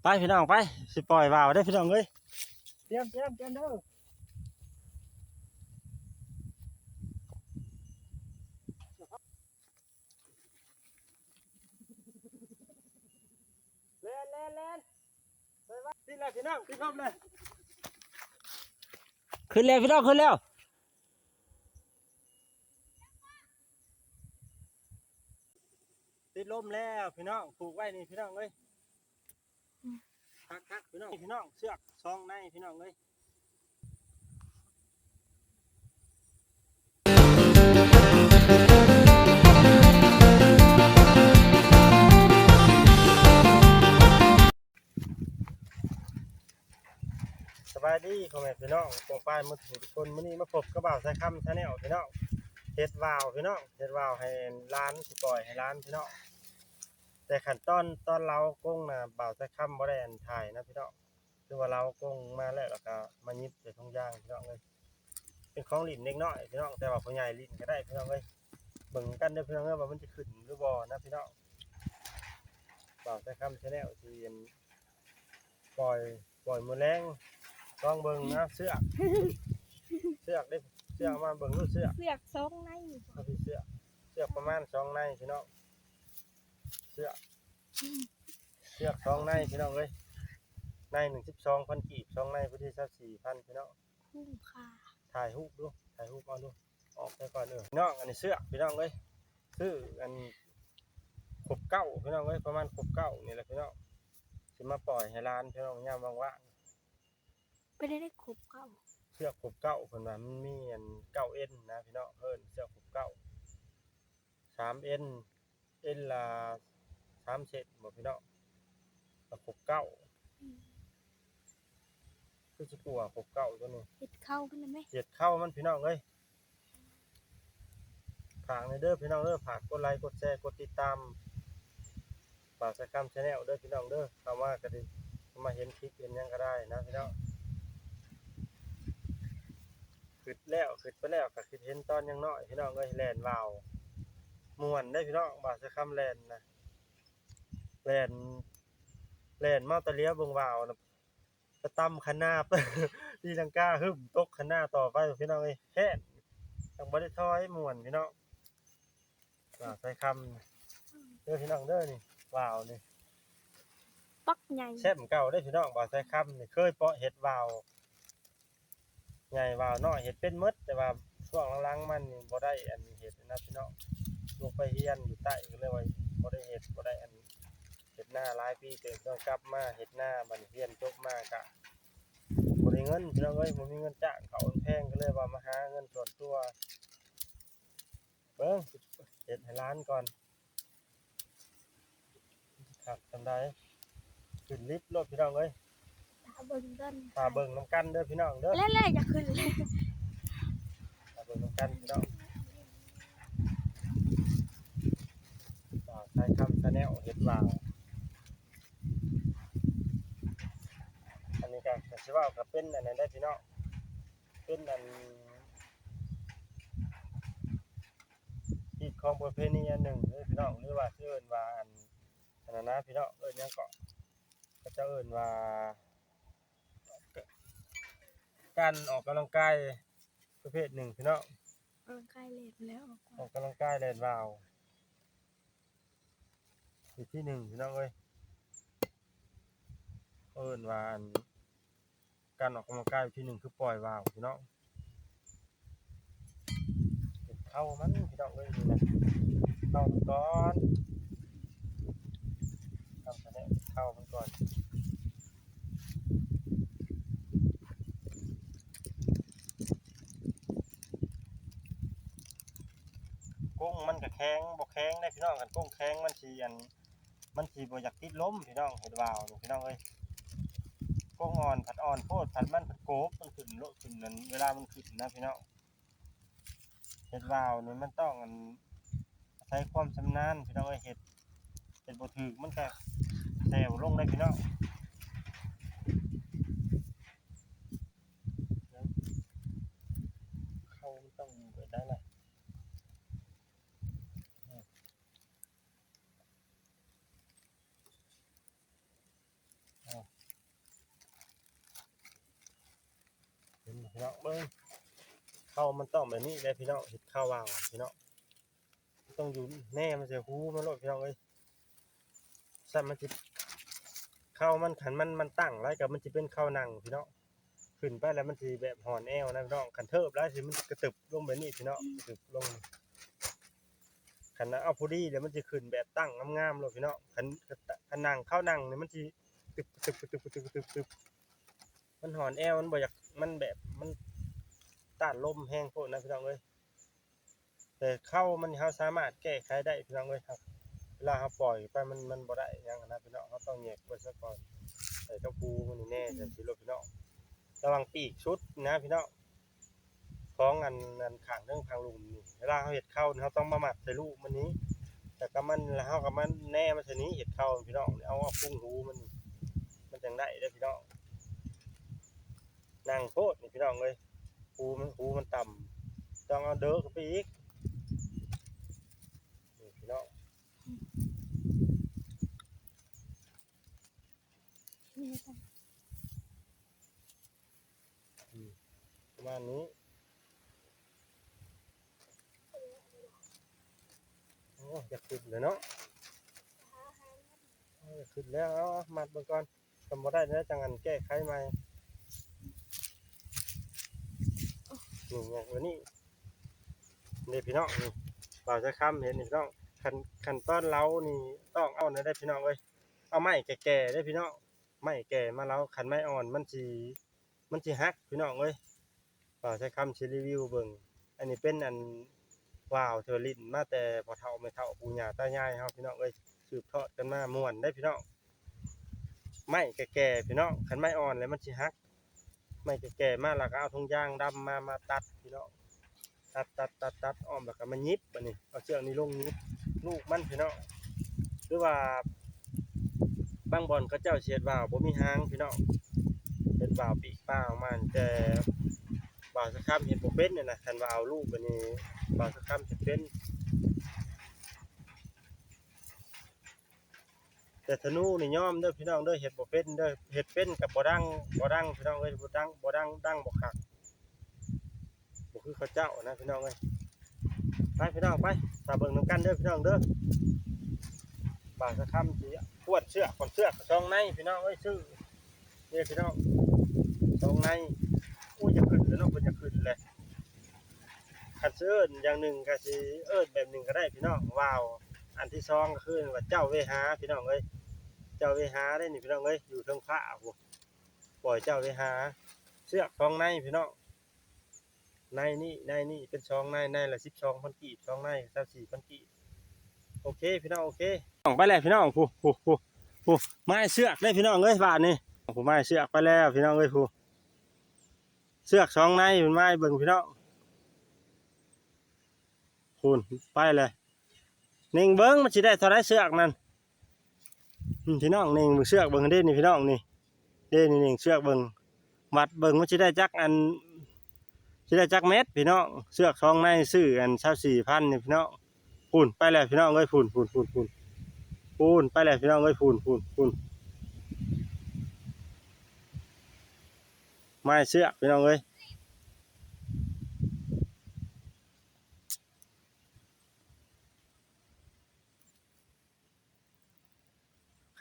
ໄປພີ່ນ້ອງໄປ ຊິປ່ອຍວ່າວເດີ້ພີ່ນ້ອງເອີຍ. ຕຽມ ຕຽມ ຕຽມເດີ້. ແລ່ນ ແລ່ນ ແລ່ນ ໄປ ໄປ ຕິດແລ້ວພີ່ນ້ອງ ຕິດລົມແລ້ວ. ຂຶ້ນແລ້ວພີ່ນ້ອງ ຂຶ້ນແລ້ວ. ຕິດລົມແລ້ວພີ່ນ້ອງ ຜູກໄວ້ນີ້ພີ່ນ້ອງເອີຍ. ຄັກໆ ພີ່ນ້ອງ ພີ່ນ້ອງ ເຊືອກສອງໃນພີ່ນ້ອງເອີຍ. ສະບາຍດີພໍ່ແມ່ພີ່ນ້ອງປ້ອງປາຍໝົດທຸກຄົນ. ມື້ນີ້ມາພົບກັບບ່າວສາຍຄຳ Channel ພີ່ນ້ອງ. ເຮັດວ່າວພີ່ນ້ອງ ເຮັດວ່າວໃຫ້ຫຼານ ຊິປ່ອຍໃຫ້ຫຼານພີ່ນ້ອງ. ແຕ່ຂັ້ນຕອນ ຕອນເລົາກົງນະ ບ່າວສາຍຄຳບໍ່ໄດ້ອັນຖ່າຍນະພີ່ນ້ອງ. ຄືວ່າເລົາກົງມາແລ້ວ ແລ້ວກໍມາຫຍິບໃສ່ຖົງຢາງພີ່ນ້ອງເອີຍ. ເປັນຂອງຫຼິ້ນເດັກນ້ອຍພີ່ນ້ອງ ແຕ່ວ່າຜູ້ໃຫຍ່ຫຼິ້ນກໍໄດ້ພີ່ນ້ອງເອີຍ. ເບິ່ງນຳກັນເດີ້ພີ່ນ້ອງເອີຍ ວ່າມັນຈະຂຶ້ນຫຼືບໍ່ນະພີ່ນ້ອງ. ບ່າວສາຍຄຳ Channel ຊິອັນປ່ອຍ ປ່ອຍມື້ແລງ ລອງເບິ່ງນະ. ເຊືອກ ເຊືອກເດ້ ເຊືອກ ມາເບິ່ງດູ ເຊືອກ ເຊືອກສອງໃນ ເຊືອກ ເຊືອກປະມານສອງໃນພີ່ນ້ອງ. ເຊືອກ ເຊືອກສອງໃນພີ່ນ້ອງເອີຍ. ໃນໜຶ່ງສິບສອງພັນກີບ ສອງໃນພຸ້ນ ຊາວສີ່ພັນພີ່ນ້ອງ. ຄຸ້ມຄ່າ. ຖ່າຍຮູບດູ ຖ່າຍຮູບເອົາດູ ອອກໄປກ່ອນເດີ້ພີ່ນ້ອງ. ອັນນີ້ເຊືອກພີ່ນ້ອງເອີຍ ຊື້ອັນຄົບເກົ້າພີ່ນ້ອງເອີຍ ປະມານຄົບເກົ້ານີ້ແຫຼະພີ່ນ້ອງ. ຊິມາປ່ອຍໃຫ້ຫຼານພີ່ນ້ອງຍາມວ່າງໆ. ເປັນໄດ້ຄົບເກົ້າ ເຊືອກຄົບເກົ້າ ເພິ່ນວ່າມັນມີອັນເກົ້າເອັນນະພີ່ນ້ອງ. ເອີ້ນເຊືອກຄົບເກົ້າ ສາມເອັນ ເອັນລະສາມເຊັນບໍ່ພີ່ນ້ອງ ລະຄົບເກົ້າ. ອືມ ຄືຊິກົວຄົບເກົ້າຕົວນີ້. ເຮັດເຄົ້າມັນແມ່ນ ເຮັດເຄົ້າມັນພີ່ນ້ອງເອີຍ. ຝາກແດ່ເດີ້ພີ່ນ້ອງເດີ້ ຝາກກົດໄລ ກົດແຊ ກົດຕິດຕາມ ບ່າວສາຍຄຳ Channel ເດີ້ພີ່ນ້ອງເດີ້. ເຂົ້າມາກໍໄດ້ ເຂົ້າມາເຫັນຄລິບເຫັນຫຍັງກໍໄດ້ນະພີ່ນ້ອງ. ຄຶດແລ້ວ ຄຶດໄປແລ້ວກໍຄຶດເຫັນຕອນຍັງນ້ອຍພີ່ນ້ອງເອີຍ. ແລ່ນວ່າວມ່ວນເດ້ພີ່ນ້ອງ ບ່າວສາຍຄຳແລ່ນນະ ແລ່ນ ແລ່ນມາຕະຫຼຽວເບິ່ງວ່າວນະ ໄປຕຳຄັນນາ ຕີລັງກາ ຫຶ້ມ ຕົກຄັນນາຕໍ່ໄປພີ່ນ້ອງເອີຍ. ແຄ້ນ ຍັງບໍ່ໄດ້ຖອຍ ມ່ວນພີ່ນ້ອງ. ບ່າວສາຍຄຳເດີ້ພີ່ນ້ອງເດີ້ ນີ້ວ່າວນີ້ ປັກໃຫຍ່ ແຊ້ມເກົ່າເດ້ພີ່ນ້ອງ. ບ່າວສາຍຄຳນີ້ເຄີຍເປາະເຮັດວ່າວໃຫຍ່ວ່າວນ້ອຍ ເຮັດເປັນໝົດ ແຕ່ວ່າຊ່ວງຫຼັງໆມານີ້ບໍ່ໄດ້ອັນເຮັດນະພີ່ນ້ອງ. ລົງໄປຮຽນຢູ່ໃຕ້ກໍເລີຍວ່າບໍ່ໄດ້ເຮັດ ບໍ່ໄດ້ອັນ ເຮັດນາຫຼາຍປີເຕີບ ຕ້ອງກັບມາເຮັດນາ. ບັດຮຽນຈົບມາກະບໍ່ໄດ້ເງິນພີ່ນ້ອງເອີຍ ບໍ່ມີເງິນຈ້າງເຂົາແພງ ກໍເລີຍວ່າມາຫາເງິນສ່ວນຕົວ. ເບິ່ງ ເຮັດໃຫ້ຫຼານກ່ອນ ຄັກສ່ຳໃດ ຂຶ້ນລິບໂລດພີ່ນ້ອງເອີຍ. ຖ້າເບິ່ງກັນ ຖ້າເບິ່ງນຳກັນເດີ້ພີ່ນ້ອງເດີ້. ແລ້ວໆ ຢາກຂຶ້ນເລີຍ ຖ້າເບິ່ງນຳກັນພີ່ນ້ອງ. ບ່າວສາຍຄຳ Channel ເຮັດວ່າວ ອັນນີ້ກໍ ກໍຊິເວົ້າກໍເປັນອັນນັ້ນໄດ້ພີ່ນ້ອງ ເປັນອັນ ຮີດຄອງປະເພນີອັນໜຶ່ງເດ້ພີ່ນ້ອງ ຫຼືວ່າຊິເອີ້ນວ່າອັນ ອັນນັ້ນນະພີ່ນ້ອງ ເອີ້ນຫຍັງເກາະ ເຂົາເຈົ້າເອີ້ນວ່າ ກ- ການອອກກຳລັງກາຍປະເພດໜຶ່ງພີ່ນ້ອງ. ອອກກຳລັງກາຍແລ່ນແລ້ວ ອອກກຳລັງກາຍແລ່ນວາວ ວິທີໜຶ່ງພີ່ນ້ອງເອີຍ ເອີ້ນວ່າອັນ ການອອກກຳລັງກາຍວິທີໜຶ່ງຄືປ່ອຍວາວພີ່ນ້ອງ. ເຮັດເຄົ້າມັນພີ່ນ້ອງເອີຍ ນີ້ນະ ເຄົ້າມັນກ່ອນ ທຳສະແນະເຄົ້າມັນກ່ອນ. ກົງມັນກະແຂງ ບໍ່ແຂງເດ້ພີ່ນ້ອງ ຄັນກົງແຂງມັນຊິອັນ ມັນຊິບໍ່ຢາກຕິດລົມພີ່ນ້ອງ. ເຮັດວາວນີ້ພີ່ນ້ອງເອີຍ ກົງອ່ອນພັດອ່ອນໂພດ ພັດມັນພັດໂກບ ມັນຂຶ້ນໂລດ ຂຶ້ນນັ້ນ ເວລາມັນຂຶ້ນນະພີ່ນ້ອງ. ເຮັດວາວນີ້ມັນຕ້ອງອັນ ອາໄສຄວາມຊຳນານພີ່ນ້ອງເອີຍ ເຮັດ ເຮັດບໍ່ຖືກມັນກະແຊວລົງໄດ້ພີ່ນ້ອງ. ເຂົ້າມັນຕ້ອງຢູ່ແບບໃດລະ? ອືມ ເອົາ ພີ່ນ້ອງເບິ່ງ ເຂົ້າມັນຕ້ອງແບບນີ້ແຫຼະພີ່ນ້ອງ ເຮັດເຂົ້າວ່າວພີ່ນ້ອງ ຕ້ອງຢູ່ແນມໃສ່ຮູມັນໂລດພີ່ນ້ອງເອີຍ ຊັ້ນມັນຊິ ເຂົ້າມັນ ຄັນມັນ ມັນຕັ້ງຫຼາຍກໍມັນຊິເປັນເຂົ້ານັ່ງພີ່ນ້ອງ ຂຶ້ນໄປແລ້ວມັນຊິແບບຫອນແອວນະພີ່ນ້ອງ ຄັນເທີບຫຼາຍຊິມັນກະຕຶບລົງແບບນີ້ພີ່ນ້ອງ ກະຕຶບລົງ ຄັນເອົາພໍດີແລ້ວມັນຊິຂຶ້ນແບບຕັ້ງງາມໆໂລດພີ່ນ້ອງ ຄັນ ຄັນນັ່ງ ເຂົ້ານັ່ງນີ້ມັນຊິຕຶບໆໆໆໆ ມັນຫອນແອວ ມັນບໍ່ຢາກ ມັນແບບ ມັນຕ້ານລົມແຮງໂພດນະພີ່ນ້ອງເອີຍ ແຕ່ເຂົ້າມັນເຮົາສາມາດແກ້ໄຂໄດ້ພີ່ນ້ອງເອີຍ ເວລາເຮົາປ່ອຍໄປມັນ ມັນບໍ່ໄດ້ຫຍັງນະພີ່ນ້ອງ ເຮົາຕ້ອງແຍກໄວ້ຊະກ່ອນ ໃສ່ເຕົ້າປູມັນນີ້ແດ່ ຈັ່ງຊີ້ໂລດພີ່ນ້ອງ ລະຫວ່າງປີກສຸດນະພີ່ນ້ອງ ຂອງອັນ ອັນຂ້າງເທິງຂ້າງລຸ່ມນີ້ ເວລາເຮົາເຮັດເຂົ້ານີ້ ເຮົາຕ້ອງມາມັດໃສ່ລູກມັນນີ້ ແລ້ວກໍມັນ ແລ້ວເຮົາກໍມາແນມມັນໃສ່ນີ້ ເຮັດເຂົ້າພີ່ນ້ອງ ເອົາ ເອົາພຸງຮູມັນນີ້ ມັນຈັ່ງໄດ້ເດີພີ່ນ້ອງ ນັ່ງໂພດນີ້ພີ່ນ້ອງເອີຍ ຮູມັນ ຮູມັນຕ່ຳ ຕ້ອງເອົາເດີຂຶ້ນໄປອີກ ນີ້ພີ່ນ້ອງ ປະມານນີ້ ໂອ້ ຢາກຂຶ້ນແລ້ວເນາະ ໂອ້ ຢາກຂຶ້ນແລ້ວ ເອົາ ມັດເບິ່ງກ່ອນ ຄັນບໍ່ໄດ້ແລ້ວຈັ່ງອັນແກ້ໄຂໃໝ່ ນີ້ໄງ ແບບນີ້ເດ້ພີ່ນ້ອງ ນີ້ ບ່າວຊາຍຄຳເຮັດນີ້ພີ່ນ້ອງ ຂັ້ນ ຂັ້ນຕອນເລົານີ້ຕ້ອງເອົາແນວໃດພີ່ນ້ອງເອີຍ ເອົາໄມ້ແກ່ໆເດ້ພີ່ນ້ອງ ໄມ້ແກ່ມາເລົາ ຄັນໄມ້ອ່ອນມັນຊິ ມັນຊິຫັກພີ່ນ້ອງເອີຍ ບ່າວຊາຍຄຳຊິຣີວິວເບິ່ງ ອັນນີ້ເປັນອັນ ວາວທີ່ວ່າຫຼິ້ນມາແຕ່ພໍ່ເຖົ້າແມ່ເຖົ້າ ປູ່ຍ່າຕາຍາຍເຮົາພີ່ນ້ອງເອີຍ ສືບທອດກັນມາ ມ່ວນເດ້ພີ່ນ້ອງ ໄມ້ແກ່ໆພີ່ນ້ອງ ຄັນໄມ້ອ່ອນແລ້ວມັນຊິຫັກ ໄມ້ແກ່ໆມາ ແລ້ວກໍເອົາຖົງຢາງດຳມາ ມາຕັດພີ່ນ້ອງ ຕັດໆໆໆ ອ້ອມ ແລ້ວກໍມາຫຍິບ ບາດນີ້ເອົາເຊືອກນີ້ລົງຫຍິບລູກມັນພີ່ນ້ອງ ຫຼືວ່າບາງບ່ອນເຂົາເຈົ້າຊິເຮັດວ່າວບໍ່ມີຫາງພີ່ນ້ອງ ເຮັດວ່າວປີກປາອອກມາ ແຕ່ບ່າວຊາຍຄຳເຮັດບໍ່ເປັນນີ້ນະ ຄັນວ່າເອົາລູກບາດນີ້ບ່າວຊາຍຄຳຊິເປັນ ແຕ່ທະນູນີ້ຍອມເດີພີ່ນ້ອງເດີ ເຮັດບໍ່ເປັນເດີ ເຮັດເປັນກໍບໍ່ດັງ ບໍ່ດັງພີ່ນ້ອງເອີຍ ບໍ່ດັງ ບໍ່ດັງ ດັງບໍ່ຄັກ ບໍ່ຄືເຂົາເຈົ້ານະພີ່ນ້ອງເອີຍ ໄປພີ່ນ້ອງໄປ ຖ້າເບິ່ງນຳກັນເດີພີ່ນ້ອງເດີ ບ່າວຊາຍຄຳຊິຄວນເຊືອກ ຄວນເຊືອກສອງໃນພີ່ນ້ອງເອີຍ ຊື່ ນີ້ພີ່ນ້ອງ ສອງໃນ ໂອ້ຍ ຢາກຂຶ້ນແລ້ວເນາະ ເພິ່ນຢາກຂຶ້ນແລ້ວ ຄັນຊິເອີ້ນຢ່າງໜຶ່ງກໍຊິເອີ້ນແບບໜຶ່ງກໍໄດ້ພີ່ນ້ອງ ວາວ ອັນທີສອງກໍຄືວ່າເຈົ້າເວຫາພີ່ນ້ອງເອີຍ ເຈົ້າເວຫາເດ້ນີ້ພີ່ນ້ອງເອີຍ ຢູ່ເທິງຟ້າພຸ້ນ ປ່ອຍເຈົ້າເວຫາ ເຊືອກສອງໃນພີ່ນ້ອງ ໃນນີ້ ໃນນີ້ເປັນສອງໃນ ໃນລະສິບສອງພັນກີບ ສອງໃນຊາວສີ່ພັນກີບ ໂອເຄພີ່ນ້ອງ ໂອເຄ ອອກໄປແລ້ວພີ່ນ້ອງ ຜູ້ ຜູ້ ຜູ້ ຜູ້ ໝາຍເຊືອກເດ້ພີ່ນ້ອງເອີຍ ບາດນີ້ ຜູ້ໝາຍເຊືອກໄປແລ້ວພີ່ນ້ອງເອີຍ ຜູ້ ເຊືອກສອງໃນເພິ່ນມາໃຫ້ເບິ່ງພີ່ນ້ອງ ພຸ້ນໄປແລ້ວ ເນັ່ງເບິ່ງມັນຊິໄດ້ເທົ່າໃດເຊືອກນັ້ນ ອືມ ພີ່ນ້ອງເນັ່ງເບິ່ງເຊືອກເບິ່ງເດ້ນີ້ພີ່ນ້ອງນີ້ ເດ້ນີ້ເນັ່ງເຊືອກເບິ່ງ ວັດເບິ່ງມັນຊິໄດ້ຈັກອັນ ຊິໄດ້ຈັກແມັດພີ່ນ້ອງ ເຊືອກສອງໃນຊື້ອັນຊາວສີ່ພັນນີ້ພີ່ນ້ອງ ພຸ້ນໄປແລ້ວພີ່ນ້ອງເອີຍ ພຸ້ນ ພຸ້ນ ພຸ້ນ ພຸ້ນ ພຸ້ນໄປແລ້ວພີ່ນ້ອງເອີຍ ພຸ້ນ ພຸ້ນ ພຸ້ນ ໝາຍເຊືອກພີ່ນ້ອງເອີຍ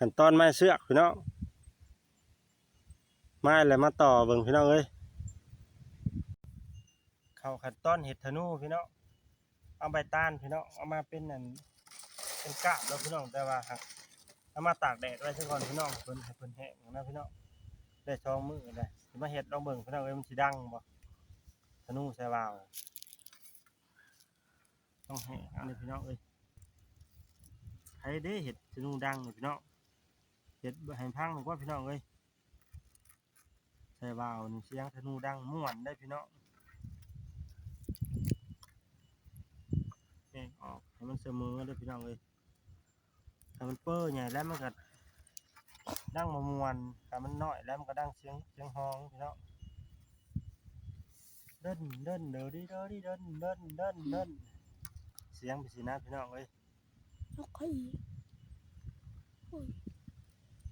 ຂັ້ນຕອນໝາຍເຊືອກພີ່ນ້ອງ ໝາຍແລ້ວມາຕໍ່ເບິ່ງພີ່ນ້ອງເອີຍ ເຂົ້າຂັ້ນຕອນເຮັດທະນູພີ່ນ້ອງ ເອົາໃບຕານພີ່ນ້ອງ ເອົາມາເປັນອັນ ເປັນກ້າມແລ້ວພີ່ນ້ອງ ແຕ່ວ່າຫາກເອົາມາຕາກແດດໄວ້ຊະກ່ອນພີ່ນ້ອງ ເພິ່ນ ໃຫ້ເພິ່ນແຫ້ງນະພີ່ນ້ອງ ໄດ້ສອງມື້ແລ້ວ ຊິມາເຮັດລອງເບິ່ງພີ່ນ້ອງເອີຍ ມັນຊິດັງບໍ່ ທະນູໃສ່ວາວ ຕ້ອງແຫ້ງອັນນີ້ພີ່ນ້ອງເອີຍ ໃຜເດ້ເຮັດທະນູດັງນີ້ພີ່ນ້ອງ ເຮັດໃຫ້ຟັງກ່ອນພີ່ນ້ອງເອີຍ ໃສ່ວາວນີ້ສຽງທະນູດັງມ່ວນເດ້ພີ່ນ້ອງ ແຍກອອກໃຫ້ມັນສະເໝີເດີພີ່ນ້ອງເອີຍ ຖ້າມັນເປີໃຫຍ່ແລ້ວມັນກໍດັງບໍ່ມ່ວນ ຖ້າມັນນ້ອຍແລ້ວມັນກໍດັງສຽງ ສຽງຮ້ອງພີ່ນ້ອງ ເດີນ ເດີນ ເດີດີ ເດີດີ ເດີນ ເດີນ ເດີນ ເດີນ ສຽງຈັ່ງຊີ້ນະພີ່ນ້ອງເອີຍ ເອົາຂ້ອຍອີກ ໂອ້ຍ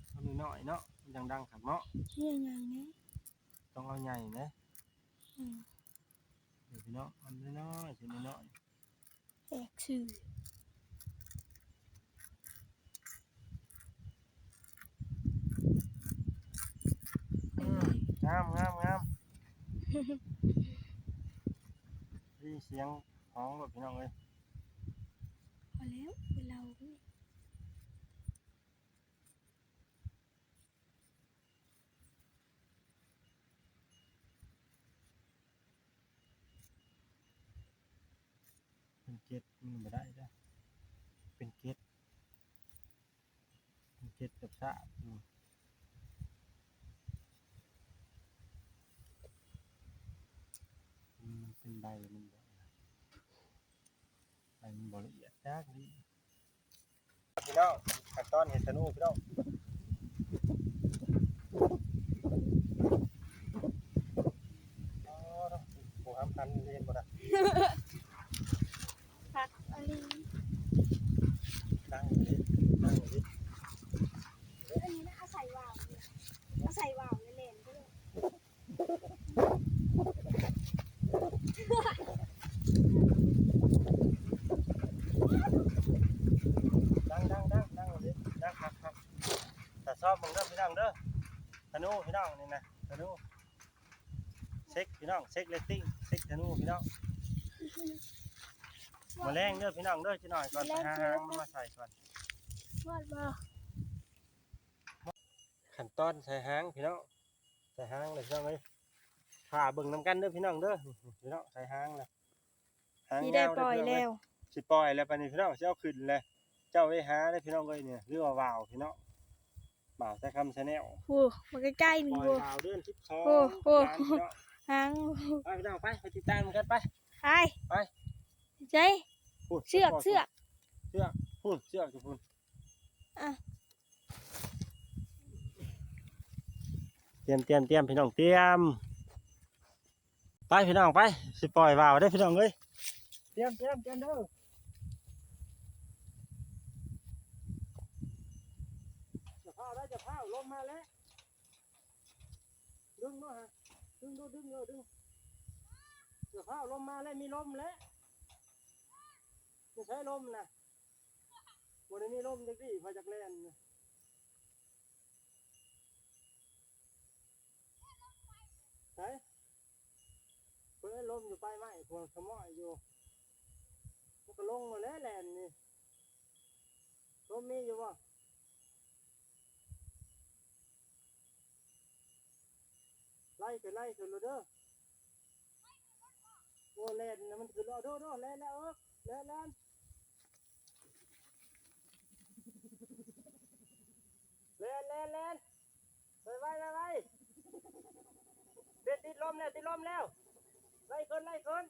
ເອົານ້ອຍໆເນາະ ມັນຈັ່ງດັງຄັກເນາະ ໃຫຍ່ໆແດ່ ຕ້ອງເອົາໃຫຍ່ແດ່ ອືມ ເດີພີ່ນ້ອງ ອັນນ້ອຍໆ ຊິນ້ອຍໆ ແຕກຊື່ ອືມ ງາມໆໆ ມີສຽງຮ້ອງໂລດພີ່ນ້ອງເອີຍ ພໍແລ້ວ ໄປເລົ່າ. ເປັນເຈັດມັນບໍ່ໄດ້ເດີ້ ເປັນເຈັດ ເປັນເຈັດກັບສາມ ອືມ ມັນເປັນໃບມັນບໍ່ ໃບມັນບໍ່ລະອຽດຈັກດີ. ພີ່ນ້ອງ ຂັ້ນຕອນເຮັດທະນູພີ່ນ້ອງ ອໍ ໂອ້ ຫາມຄັນເຫັນບໍ່ນະ ຄັກອີ່ຫຼີ ຕັ້ງຢູ່ນີ້ ຕັ້ງຢູ່ນີ້ ອັນນີ້ນະ ອາໄສວາວ ອາໄສວາວແຫຼະ ແລ່ນໄປເລີຍ. ດັງໆໆໆ ດັງຄັກໆ ຖ້າຊອບເບິ່ງເດີພີ່ນ້ອງເດີ ທະນູພີ່ນ້ອງ ນີ້ນະ ທະນູ ເຊັກພີ່ນ້ອງ ເຊັກເຣດຕິງ ເຊັກທະນູພີ່ນ້ອງ ມື້ແລງເດີພີ່ນ້ອງເດີ ຈັກໜ້ອຍກ່ອນ ໄປຫາຫາງມັນມາໃສ່ກ່ອນ ຮອດບໍ່? ຂັ້ນຕອນໃສ່ຫາງພີ່ນ້ອງ ໃສ່ຫາງແລ້ວພີ່ນ້ອງເອີຍ ຖ້າເບິ່ງນຳກັນເດີພີ່ນ້ອງເດີ ພີ່ນ້ອງ ໃສ່ຫາງແລ້ວ ຫາງຍາວແລ້ວພີ່ນ້ອງເອີຍ ຊິປ່ອຍແລ້ວ ບາດນີ້ພີ່ນ້ອງ ຊິເອົາຂຶ້ນແລ້ວ ເຈົ້າໄປຫາເດີພີ່ນ້ອງເອີຍ ນີ້ ຫຼືວ່າວາວພີ່ນ້ອງ ບ່າວສາຍຄຳ Channel ໂອ້ ມາໃກ້ໆ ນີ້ ໂອ້ ວາວເດືອນສິບສອງ ໂອ້ ໂອ້ ຫາງ ໄປພີ່ນ້ອງ ໄປ ໄປຕິດຕາມກັນ ໄປ ໄປ ໄປ ໃສ ພຸ້ນ ເຊືອກ ເຊືອກ ເຊືອກ ພຸ້ນ ເຊືອກຢູ່ພຸ້ນ ອ່ະ ຕຽມ ຕຽມ ຕຽມ ພີ່ນ້ອງ ຕຽມ ໄປພີ່ນ້ອງ ໄປ ຊິປ່ອຍວາວເດີພີ່ນ້ອງເອີຍ ຕຽມ ຕຽມ ຕຽມເດີ ຢ່າຟ້າວເດີ ຢ່າຟ້າວ ລົມມາແລ້ວ ດຶງເນາະ ດຶງດູ ດຶງເດີ ດຶງ ຢ່າຟ້າວ ລົມມາແລ້ວ ມີລົມແລ້ວ ຢູ່ໃສລົມນະ? ບໍ່ໄດ້ມີລົມຈັກດີ້ ພາຈັກແລ່ນ. ໃສ? ເປີດລົມຢູ່ປາຍໄມ້ພຸ້ນ ຂະມ້ອຍຢູ່. ມັນກໍລົງແລ້ວແຫຼະ ແລ່ນນີ້. ລົມມີຢູ່ບໍ່? ໄລ່ຂຶ້ນ ໄລ່ຂຶ້ນໂລດເດີ. ໂອ້ ແລ່ນນະ ມັນຂຶ້ນແລ້ວ ໂດ ໂດ ແລ່ນແລ້ວ ເອີ ແລ່ນ ແລ່ນ ແລ່ນ ແລ່ນ ແລ່ນ ໄວ ໄວ ໄວ ໄວ ຕິດ ຕິດລົມແລ້ວ ຕິດລົມແລ້ວ ໄລ່ຂຶ້ນ ໄລ່ຂຶ້ນ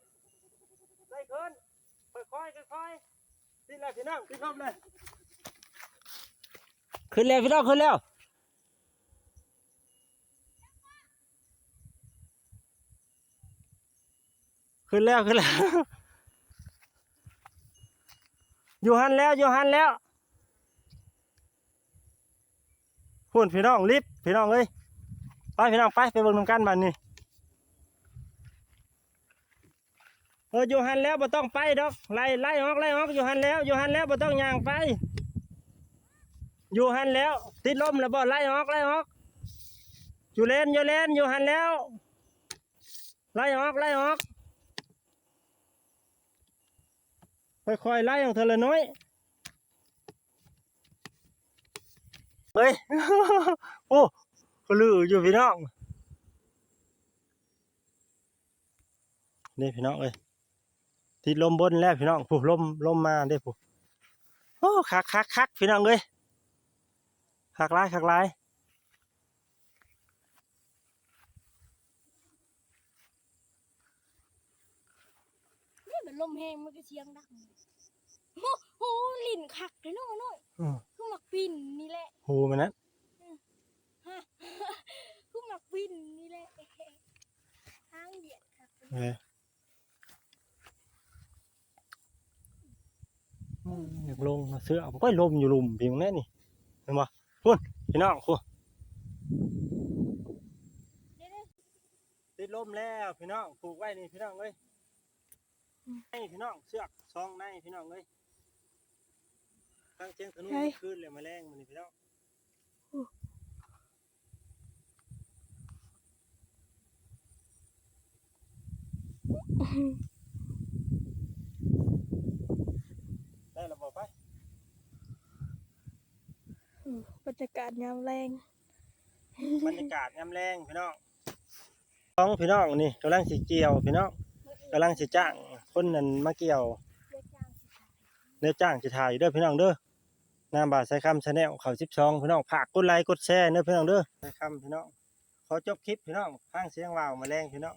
ໄລ່ຂຶ້ນ ຄ່ອຍ ຄ່ອຍ ຄ່ອຍ ຕິດແລ້ວພີ່ນ້ອງ ຕິດລົມແລ້ວ ຂຶ້ນແລ້ວພີ່ນ້ອງ ຂຶ້ນແລ້ວ. ຂຶ້ນແລ້ວ ຂຶ້ນແລ້ວ ຢູ່ຫັ້ນແລ້ວ ຢູ່ຫັ້ນແລ້ວ ພຸ້ນພີ່ນ້ອງ ລິບ ພີ່ນ້ອງເອີຍ. ໄປພີ່ນ້ອງ ໄປ ໄປເບິ່ງນຳກັນບາດນີ້. ເອີ ຢູ່ຫັ້ນແລ້ວ ບໍ່ຕ້ອງໄປດອກ ໄລ່ ໄລ່ອອກ ໄລ່ອອກ ຢູ່ຫັ້ນແລ້ວ ຢູ່ຫັ້ນແລ້ວ ບໍ່ຕ້ອງຍ່າງໄປ ຢູ່ຫັ້ນແລ້ວ. ຕິດລົມແລ້ວບໍ່? ໄລ່ອອກ ໄລ່ອອກ ຢູ່ແລ່ນ ຢູ່ແລ່ນ ຢູ່ຫັ້ນແລ້ວ ໄລ່ອອກ ໄລ່ອອກ ຄ່ອຍໆ ໄລ່ອອກເທື່ອລະໜ້ອຍ. ເອີຍ ໂອ້ ຄືລືຢູ່ພີ່ນ້ອງ ນີ້ພີ່ນ້ອງເອີຍ ຕິດລົມບົນແລ້ວພີ່ນ້ອງ ຜູ້ ລົມ ລົມມາເດ້ຜູ້. ໂອ້ ຄັກໆໆ ພີ່ນ້ອງເອີຍ ຄັກຫຼາຍ ຄັກຫຼາຍ. ນີ້ມັນລົມແຮງ ມັນກໍສຽງດັງ. ໂອ້ໂຫ ຫຼິ້ນຄັກເດ້ນ້ອງນ້ອຍ ເອີ ຄືໝາກປິ່ນນີ້ແຫຼະ ໂຫ ມັນນັ້ນ ເອີ ຄືໝາກປິ່ນນີ້ແຫຼະ ຫາງດຽດຄັກ ເອີ. ອືມ ຢາກລົງມາເສືອ ມັນກໍລົມຢູ່ລຸ່ມພີ້ແນ່ນີ້ ເຫັນບໍ່? ພຸ້ນ ພີ່ນ້ອງ ພຸ້ນ ຕິດ ລົມແລ້ວພີ່ນ້ອງ ຜູກໄວ້ນີ້ພີ່ນ້ອງເອີຍ ໃນພີ່ນ້ອງ ເຊືອກສອງໃນພີ່ນ້ອງເອີຍ ຟັງສຽງທະນູ ເຮີ້ຍ ຄືນແລ້ວ ມາແລງມື້ນີ້ພີ່ນ້ອງ. ໄດ້ແລ້ວບໍ່ໄປ? ອືມ ບັນຍາກາດຍາມແລງ ບັນຍາກາດຍາມແລງພີ່ນ້ອງ ຂອງພີ່ນ້ອງນີ້ກຳລັງຊິກ່ຽວພີ່ນ້ອງ ກຳລັງຊິຈ້າງຄົນນັ້ນມາກ່ຽວ ແນວຈ້າງຊິຖ່າຍຢູ່ເດີພີ່ນ້ອງເດີ. ນາມບ່າວສາຍຄຳ Channel ເຂົ້າສິບສອງ ພີ່ນ້ອງ ຝາກກົດໄລກົດແຊເດີພີ່ນ້ອງເດີ ສາຍຄຳພີ່ນ້ອງ. ຂໍຈົບຄລິບພີ່ນ້ອງ ຟັງສຽງວ່າວມາແລງພີ່ນ້ອງ.